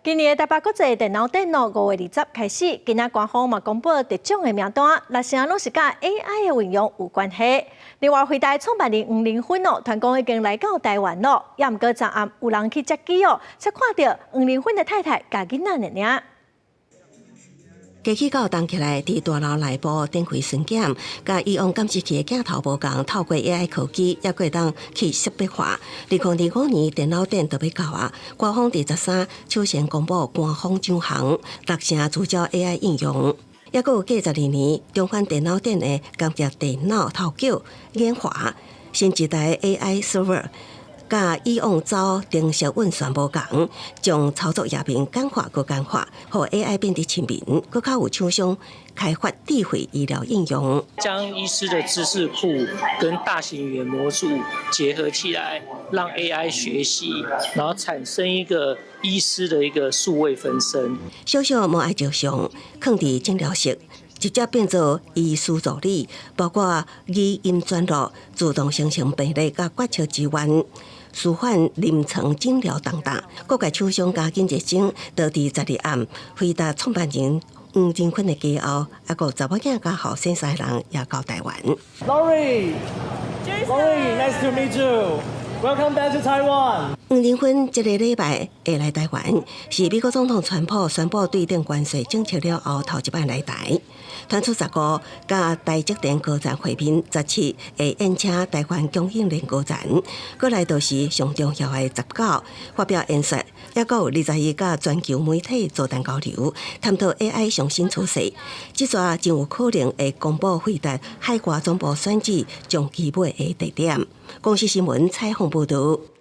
今年的台北國際電腦展哦，5月20開始，今仔官方嘛公布得獎的名單，六成攏是佮 AI 的運用有關係。另外，輝達創辦人黃仁勳哦，傳講已經來到台灣咯，也毋過昨暗有人去接機哦，才看著黃仁勳的太太佮囡仔爾爾。機器狗動起來，佇大樓內部展開巡檢，佮以往監視器的鏡頭無仝，透過 AI 科技，猶閣會當去識別化。2025年電腦展就欲到啊，官方佇13首先公布官方獎項，六成聚焦 AI 應用。猶閣有過12年，重返電腦展的工業電腦頭叫研華，新一代 AI server。佮以往走程式運算無仝，將操作頁面簡化閣簡化，予 AI 變得親民，閣較有廠商開發智慧醫療應用。將醫師的知識庫跟大型語言模組結合起來，讓 AI 學習，然後產生一個醫師的一個數位分身。小小無愛照相，囥佇診療室，直接變做醫師助理，包括語音轉錄、自動生成病歷佮決策支援。舒緩臨床診療等等，各界廠商加緊熱情，都佇12暗，輝達創辦人黃仁勳的家後，抑閣查某囝佮後生三人也到台灣。 Lori，Lori，nice to meet you. Welcome back to Taiwan. 黃仁勳這個禮拜會來台灣，是美國總統川普宣布對等關稅政策了後頭一擺來台。傳出15佮台積電高層會面，17會宴請台灣供應鏈高層，過來就是上重要的19發表演說，抑閣有21佮全球媒體座談交流，探討 AI 上新趨勢。這逝真有可能會公布輝達海外總部選址將期尾的地點。公視新聞採訪報導。